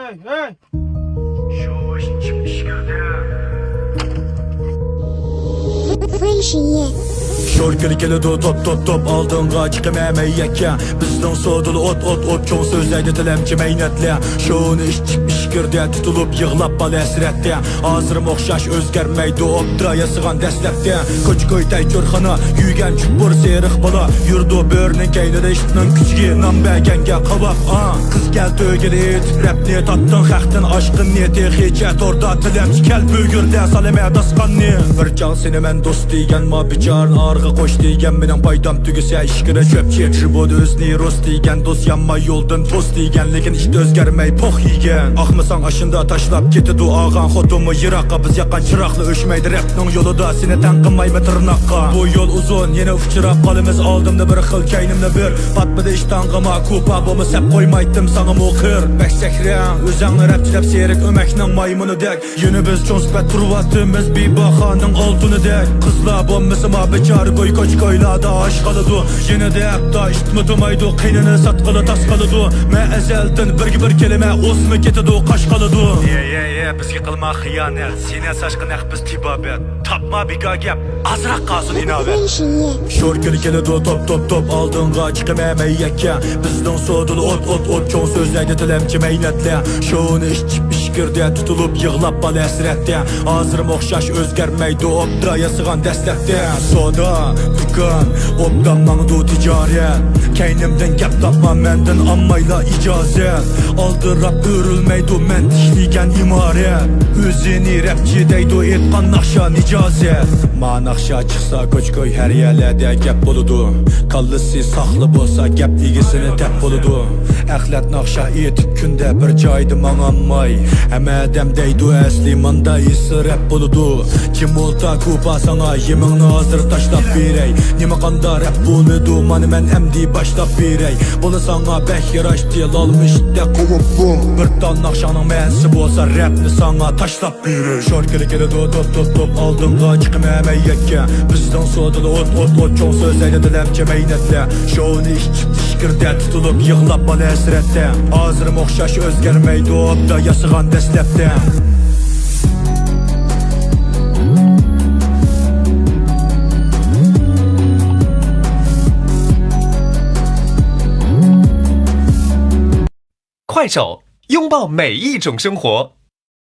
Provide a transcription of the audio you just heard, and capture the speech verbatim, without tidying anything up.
ھەي! شور كىرىپ كېلىدۇ توپ توپ توپ، ئالدىڭغا چىقىمەن مەن يەككە. بىزنىڭ سودىلا ئوت ئوت ئوت، چوڭ سۆزلەيدۇ تىلەمچى مەينەتلەر. شۇنى ئىچىپ ئىچكىردە تۇتۇلۇپ يىغلاپ بالا ھەسرەتتە. ھازىرمۇ ئوخشاش ئۆزگەرمەيدۇ ئوبدان ياسىغان دەسلەپتە. كوچا كوي تەي چۆرخانا، يۈگەن چۇپۇر سېرىق بالا. يۈرىدۇ بۆرىنىڭ كەينىدە ئىتنىڭ كۈچىكى، نان بەرگەنگە قاۋاپ. ئا، قىز كەلتۈگىلى ئېيتىپ رەپنى، تارتتىڭ خەقتىن ئاشقىننى. تېخىچە توردا تىلەمچى كەل بۈگۈردە سالىمەن داستاننى. بىر چاغ سېنى مەن دوست دېگەن، ما بىچارىنى ئارىغا قوش دېگەن. مېنىڭ پايدام تۈگىسە ئىچكىرى چۆپچى، شۇ بولدى ئۆزىنى روس دېگەن. دوست يانماي يولدىن توس دېگەن، لېكىن ئىت ئۆزگەرمەي پوخ يېگەن. ئاقمىساڭ ئاشۇندا تاشلاپ كېتىدۇ ئاغاڭ خوتۇنمۇ يىراققا. بىز ياققان چىراغلا ئۆچمەيدۇ رەپنىڭ يولىدا، سېنى تەڭ قىلمايمەن تىرناققا. بۇ يول ئۇزۇن، يەنە ئۇچراپ قالىمىز، ئالدىمدا بىر خىل، كەينىمدە بىر. پاتمىدى ئىشتانغىما كۇپا، بولما سەپ قويمايتتىم ساڭىمۇ قىر. بەك سەكرەڭ ئۆزەڭنى رەپچى دەپ، سېرىك ئۆمەكنىڭ مايمۇنىدەك. يەنە بىز چوڭ سۈپەت تۇرۇۋاتىمىز بىباخانىڭ ئالتۇنىدەك. قىزلار بولمىسىمۇ بىچارە گوي كوچا كويلاردا ئاچ قالىدۇ. يەنە دەپتا ئىتمۇ تۇمايدۇ، قېنىنى ساتقىلى تاس قالىدۇ. مەن ئەزەلدىن بىرگە بىر كېلىمەن، ئوسما كېتىدۇ، قاش قالىدۇ. يە، يە، يە، بىزگە قىلما خىيانەت، سېنى ساچقا نەق بىز تېبابەت. تاپما بىكار گەپ، ئازراق قالسۇن ئىناۋەت. شور كىرىپ كېلىدۇ توپ توپ توپ، ئالدىڭغا چىقىمەن مەن يەككە. بىزنىڭ سودىلا ئوت ئوت ئوت، چوڭ سۆزلەيدۇ تىلەمچى مەينەتلەر. شۇنى ئىچىپ ئىچكىردە تۇتۇلۇپ يىغلاپ بالا ھەسرەتتە. ھازىرمۇ ئوخشاش ئۆزگەرمەيدۇ ئوبدان ياسىغان دەسلەپتە. سودا، دۇكان، ئوبدان ماڭىدۇ تىجارەت. كەينىمدىن گەپ تاپما مەندىن ئالمايلا ئىجازەت. ئالدىراپ ئۆرۈلمەيدۇ مەن تىكلىگەن ئىمارەت. ئۆزىنى رەپچى دەيدۇ ئېيتقان ناخشا نىجازەت. ما ناخشا چىقسا كوچا كوي ھەر يەرلەردە گەپ بولىدۇ. كاللىسى ساقلا بولسا گەپ ئىگىسىنى تەپ بولىدۇ. ئەخلەت ناخشا ئېيتىپ كۈندە بىر جايدا ماڭالماي. ھەممە ئادەم دەيدۇ ئەسلى ماندا ئېسىل رەپ بولىدۇ. جىم ئولتۇر كۇپا ساڭا يېمىڭنى ھازىر تاشلاپ بېرەي. نېمە قاندا رەپ بولىدۇ مانا مەن ئەمدى باشلاپ بېرەي. بولساڭا بەك ياراشتى لالمىشتەك قوۋۇپ بۇ. بىر تال ناخشاڭنىڭ مەنىسى بولسا رەپنى ساڭا تاشلاپ بېرەي. شور كىرىپ كېلىدۇ توپ توپ توپ، ئالدىڭغا چىقىمەن مەن يەككە. بىزنىڭ سودىلا ئوت ئوت ئوت، چوڭ سۆزلەيدۇ تىلەمچى مەينەتلەر. شۇنى ئىچىپ ئىچكىردە تۇتۇلۇپ يىغلاپ بالا ھەسرەتتە. ھازىرمۇ ئوخشاش ئۆزگەرمەيدۇ ئوبدان ياسىغان دەسلەپتە. 快手，拥抱每一种生活。